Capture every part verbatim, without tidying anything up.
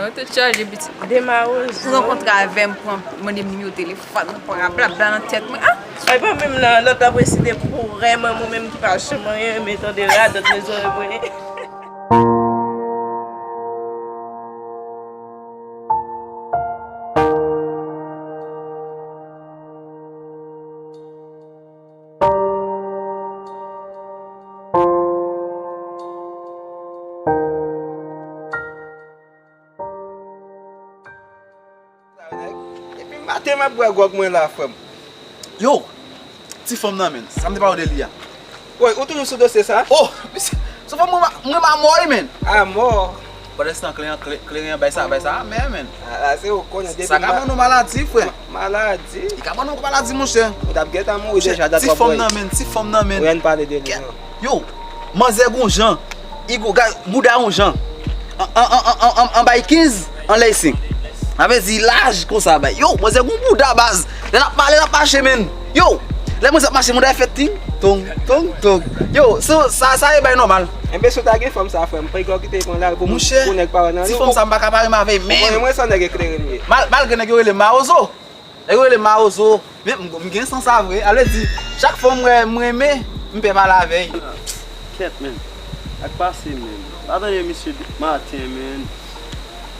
Ou te chaje pitit. Demawozo. Ou rankontre avè m, pran, mande m nimewo telefòn, mwen pran blabla nan tèt mwen. Ah! Ay pa menm nan, lòt la presi de pou rè mwen, mwen menm ki pa janm anyen renmen tande radòt nan zòrèy mwen. Depi maten m ap bwè gwòg mwen la, frè m. Yo! Ti fanm nan, menn. Sa m te pale w de li a. Woy, ou toujou sou dosye sa? Oh! Misye, se fanm mwen, mwen pa mò, wi, menn. A mò. Pandanstan, kleren, kle-, kleren an bay sa, bay sa, men, menn. A, la, se ou konnen depi. Sa ka ban nou maladi, frè. Ma-, maladi? Li ka ban nou maladi, monchè. Ou t ap gentan mouri deja, dat w ap bwè. Ti fanm nan, menn, ti fanm nan, menn. Ou ann pale de li, non. Yo, manzè gon jan. Igo, ga-, bouda yon jan. An, an, an bay kenz, anlè senk. Sa vle di laj konsa bay. Yo, manzè gon bouda baz. Lè l ap pale, l ap mache, menn. Yo, lè manzè ap mache, bouda fè ting, tong, tong, tong. Yo, so, sa, sa e bay nòmal. Enben, si w ta gen fanm sa, frè m, pa gen w kite pran lari pou moun, pou nèg pa wè nan li. Monchè, ti fanm sa, m pa ka pare m avè l menm. Ou konnen mwen se yon nèg eklere m ye. Mal-, malgre nèg yo rele m mawozo. Nèg yo rele m mawozo. Men m, m gen sans sa vre. Sa vle di, chak fanm m wè m renmen, m pè pale avè l. Ah, kèt, menn. Sa k pase, menn? Pa tande misye depi maten, menn.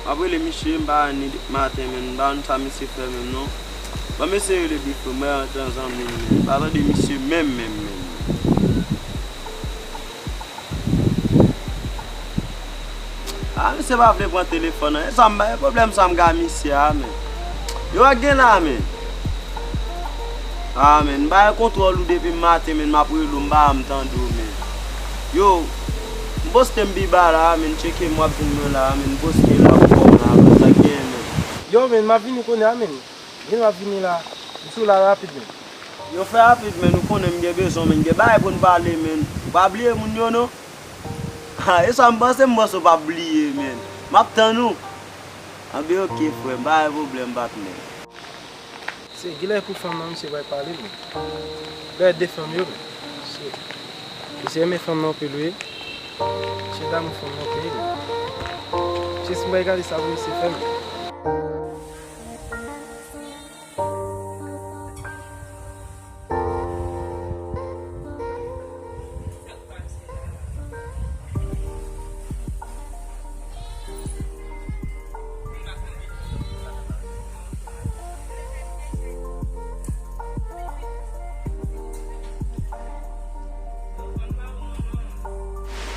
M ap rele misye, m pa ni depi maten, menn. M pa konn sa misye fè menm, non. Ban m eseye rele bifo, m wè antan zanmi m, menn. Pa tande misye menm, menm, menn. A, misye pa vle pran telefòn nan. E sa m bay pwoblèm sa m gen a misye a, men. Yo, ak gen la, men. A, men, m bay kontwòl ou depi maten, men, m ap rele w, m pa janm tande w, men. Yo, m poste m pi ba la, men, tcheke m, w ap jwenn mwen la, men, m poste la, ou fò w la, men, sa k genyen, men. Yo, men, m ap vini kounye a, men. Vin, m ap vini la. M sou la rapid, men. Yo fè rapid, men, ou konnen m gen bezwen, men, gen bagay pou n pale, men. Ou pa bliye moun yo, non? Ha, e sa m panse, m panse w p ap bliye, men. M ap tann ou. Anben, oke, frè m, pa gen pwoblèm, patnè. Se gilè pou fanm nan, misye pral pale, men. Gade de fanm yo, men. Misye, misye renmen fanm nan anpil, wi. Misye damou fanm nan anpil, men. Misye, si m bay gade sa pou misye fè, men.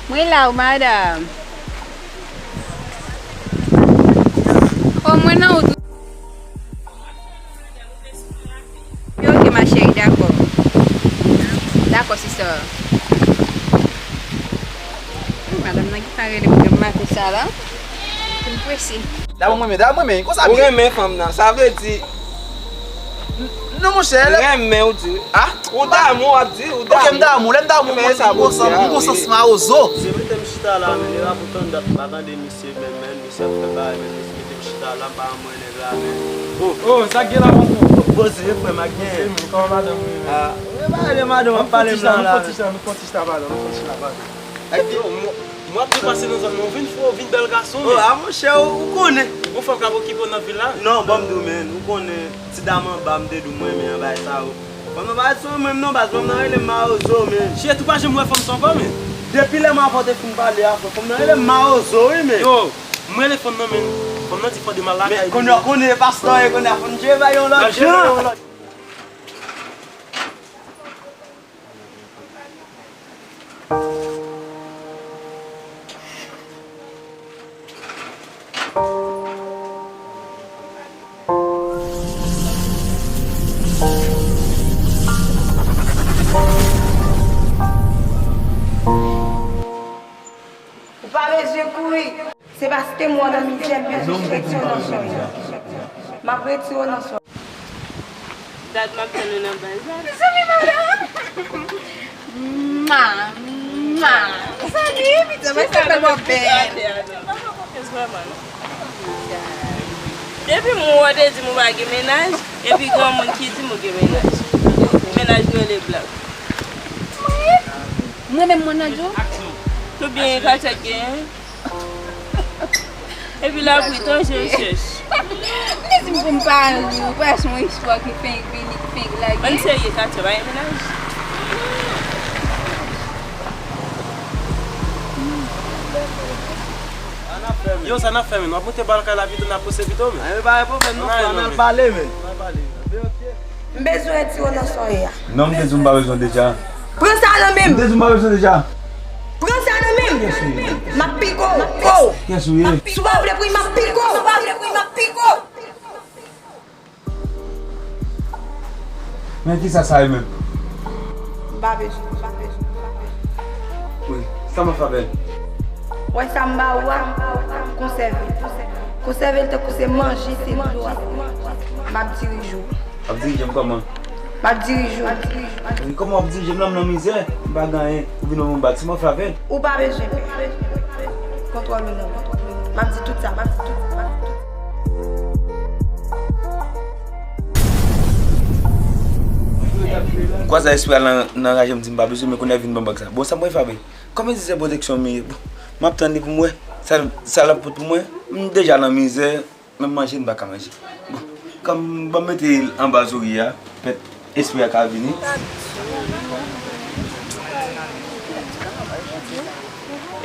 Mwen la wi, madanm. O, mwen nan wout. Ok, ma chérie, dakò. Dakò, sista. Wi, madanm nan gentan rele m nan maten sa la. M prese. Damou mwen, damou mwen, konsa. Ou renmen fanm nan, sa vle di. Non, monchè, lè renmen ou di. Ah? Ou damou, w ap di, ou damou. Ok, m damou, lè m damou, mwen, m gon sans, m gon sans mawozo. Se mete m chita la, men, e la pou tann dat m pa tande misye, men, men, misye ap fè bagay, men, misye mete m chita la, m pa mwen nèg la, men. Oh, oh, sa k gen la, mon frè? Poze, frè m, ak gen. Poze, men, kòman madanm ou ye, men? Ah, e pa de madanm, w ap pale m la, la. Nou fon ti chita, nou fon ti chita, nou fon ti chita, padon, nou fon ti chita, padon. Ak yo, mwen, mwen ap depase nan zòn nan, ou vin fò, ou vin bèl gason, men. Oh, a, monchè, ou, ou konnen. Gon fanm k ap okipe w nan vil la? Non, ban m di w, men, ou konnen, ti dam anba, m te di w, mwen renmen bagay sa yo. Fanm nan pa sou mwen menm non, baz, fanm nan rele m mawozo, men. Shit, ou pa janm wè fanm sa ankò, men. Depi lè mwen avè w te fin pale a, fanm nan rele m mawozo, wi, men. Yo, m rele fanm nan, men. Fanm nan di fò demal lakay li. Men kounye a, kounye a, pastè, kounye a, fò n jere bagay yon lòt jan. Ou pa bezwen kouri. Se paske m wè w nan mizè, m bezwen retire w nan sa w ye. M ap retire w nan sa w ye. Dat m ap tann ou nan baz la. Mezanmi, madanm! Mwa, mwa. Salut, pitit mwen, se tèlman bèl. Atè a, non. M pa fè w konfyans vrèman, non. Depi m wè w te di m ou pa gen mennaj, epi granmoun ki di m ou gen mennaj. Mennaj nou rele blan. Mwen menm, mwen nan djòl. Tout byen Katya genyen. Epi lapli tonje w chèch. M te di m pou m pa ri, ou pa se yon istwa ki fenk vini, ki fenk lage. Ann serye, Katia, pa gen mennaj. Yo, sa n ap fè, men? W ap moute bal kay la pito, n ap pouse pito, men. Ann pa gen pwoblèm, non, frè, ann al pale, men. M bezwen retire w nan sa w ye a. Non, m te di w m pa bezwen deja. Pran sa nan men m. M te di w m pa bezwen deja. Pran sa nan men m. Kiyès ou ye? M ap pike w. Kiyès ou ye? Si w pa vle pri, m ap pike w. Si w pa vle pri, m ap pike w. Men kisa sa ye menm? M pa bezwen. Wi, sa m ap fè avè l? Wè sa m ba ou a, konsève l. Konsève l tankou se manje, se dlo a. M ap dirije w. W ap dirije m kòman? M ap dirije w. Men kòman w ap dirije m la, m nan mizè, m pa gen anyen, ou vin wè m bat, sa m ap fè avè l? Ou pa bezwen pè. Kontwòl ou nan men m. M ap di tout sa, m ap di tout sa, m ap di tout sa. M kwaze espri a nan, nan raje, m di m pa bezwen, men kounye a vin ban bag sa. Bon, sa m pral fè avè l? Kòm se pwoteksyon m ye, bon, m ap tann li pou m wè sa, sa l ap pote pou mwen. M deja nan mizè. Menm manje m pa ka manje. Bon, kòm ban m mete l anba zorye a, pèt espri a ka vini.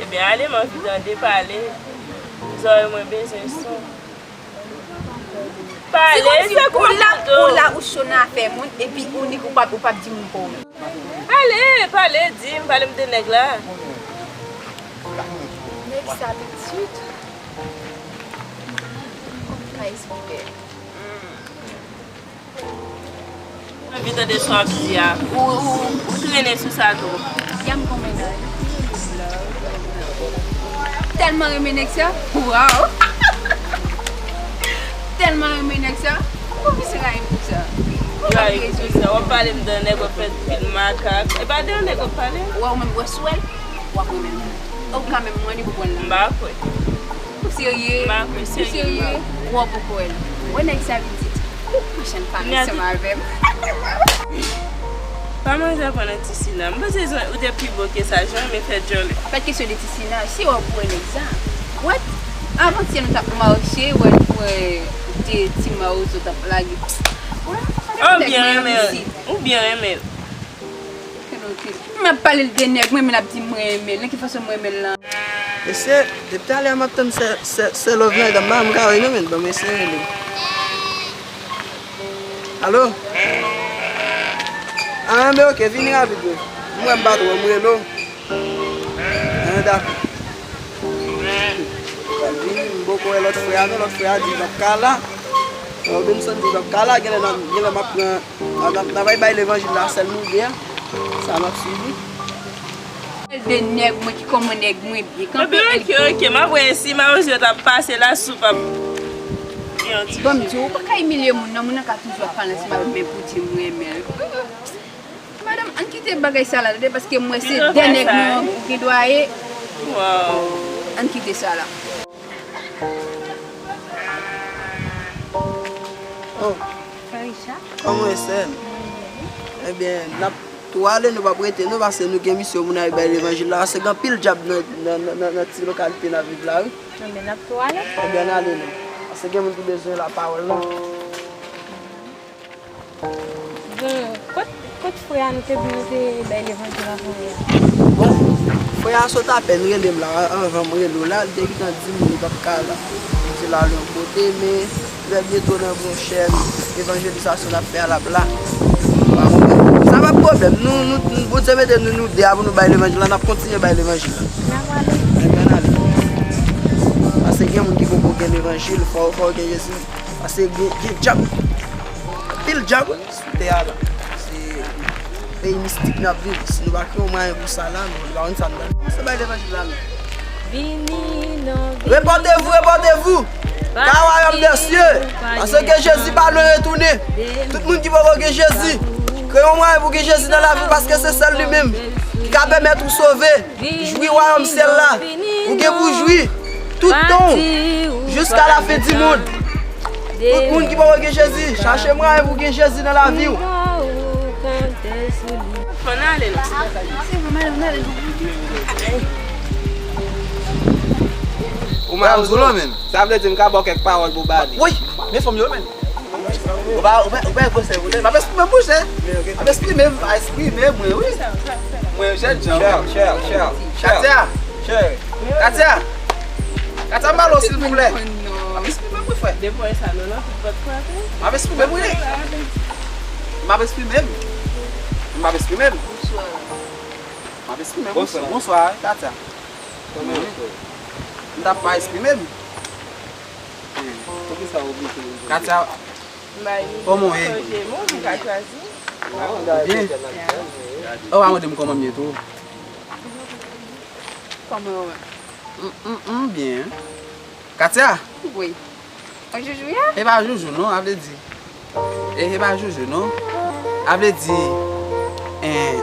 Ebyen, ale, m anvi tande, pale. Zòrèy mwen bezwen son. Pale, se kou m ap di w. Ou la, ou cho nan afè moun, epi ou nik ou p ap, ou p ap di moun pa w menm. Ale, pale, di m, pale m de nèg la. Nèg sa pitit. Kòman m ka esplike? Mwen anvi tande sa w ap di a. Ou, ou, ou trennen sou sa tou. Ya m gon mennaj. Tèlman renmen nèg sa. Waw. Tèlman renmen nèg sa. Poukisa w rayi m konsa? Ou pa rayi m konsa. W ap pale m de nèg, w ap fè pil makak. E pa de yon nèg w ap pale? Wè w menm, wè si w wè l, w ap renmen l. Ou ka menm mande pou pran l la. M pa kwè. Ou serye? M pa kwè, serye. Ou serye? Wè w poko wè l. Wè nèg sa pitit. Ou pran chann pale ansanm avè m. Pa manje aprann an ti Sina. M panse ou te pi bo ke sa, jan men fè djòlè. Pa t kesyon de ti Sina, si w ap wè nèg sa. What? Avantyè nou t ap mache, wè, wè de ti mawozo t ap lage. Ou byen renmen, ou byen renmen. M ap pale l de nèg, mwen menm l ap di m renmen l. Nan ki fason m renmen l lan? Mesye, depi talè m ap tann sè, sè, sè Love lan, etan m pa janm ka wè l non, men ban m eseye rele l. Alo? Ah, men oke, vini rapid wi. M wè m pa t wè w, m rele w. Ah, dakò. L ap vini, m poko wè lòt frè a non, lòt frè a di l p ap ka la. Robinson di l p ap ka la, genlè n ap, genlè m ap pran, n ap, n ap, n ap bay levanjil la sèl nou de a. Sa m ap swiv wi. De nèg mwen ki kòman nèg mwen byen kanpe. Ebyen, oke, oke, m ap wè si mawozo yo t ap pase la, si w p ap gen yon ti. Bon, m di w, ou pa ka imilye moun nan, moun nan ka toujou ap pale ansanm avè m, men pou di m renmen l. Madanm, ann kite bagay sa la, tande, paske mwen se de nèg nou, ou gen dwa ye. Waw. Ann kite sa la. Oh. Frè Richard? Kòman w ye, sè m? Ebyen, n ap tou ale, nou p ap rete non, paske nou gen misyon pou n al bay levanjil la, paske gen anpil dyab nan, nan, nan, nan, nan ti lokalite n ap viv la, wi. Ebyen, n ap tou ale. Ebyen, ann ale non. Paske gen moun ki bezwen lapawòl la. Bon, kot, kot frè a nou te di nou te bay levanjil avan yè a? Bon, frè a sot apèn rele m la, anvan m rele w la, li te gentan di m li p ap ka la. Li te al yon kote, men trè byento nan pwochèn evanjelizasyon n ap fè a l ap la. Ou pa konprann? Sa pa pwoblèm. Nou, nou, nou, Bondye mete nou, nou de a pou nou bay levanjil la, n ap kontinye bay levanjil la. N ap ale. Ebyen, n ale. Paske gen moun ki poko gen levanjil, fò, fò w gen Jezi. Paske gen, gen dyab. Anpil dyab sou tè a la. Se peyi mistik n ap viv. Si nou pa kreye yon mwayen pou sa la, nou, nou pa konn sa n pral fè. Kòmanse bay levanjil la, non. Vini non, vini. Repòte-vous, repòtez-vous. Car royaume des cieux. Paske Jezi pa lwen retounen. Tout moun ki poko gen Jezi, kreye yon mwayen pou gen Jezi nan lavi w, paske se sèl li menm ki ka pèmèt ou sove. Jwi wayòm syèl la. Ou gen pou jwi tout tan w jiska lafen di mond. Tout moun ki poko gen Jezi, chache mwayen pou gen Jezi nan lavi w. Fò n ale non. Ou mawozo menm. Sa vle di m ka ba w kèk pawòl pou w ba li. Wi, men fanm yo menm. Ou pa, ou pa, ou pa egosantrik, ou pa eksprime m, monchè. M ap eksprime m, m ap eksprime m, wi, wi. Mwen jèn jan. Chè, chè, chè, chè. Katia. Chè. Katia. Katia, malo, silvouplè. M ap eksprime m, wi, frè. Depi sa, non, non, tout pòt frape. M ap eksprime m, wi. M ap eksprime m. M ap eksprime m. Bonswa. M ap eksprime m, wi, frè. Bonswa, wi, Katia. Kòman w ye, frè? M t ap pa eksprime m. Poukisa w oblije vin jodi a? Katia, kòman w ye? Sonje m, ou ka chwazi. Ou byen? Ou pa mande m kòman m ye tou. Kòman w ye? M, m, m byen. Katia? Wi. Ou joujou ye? E pa joujou non, a vle di. E, e pa joujou non. A vle di, en,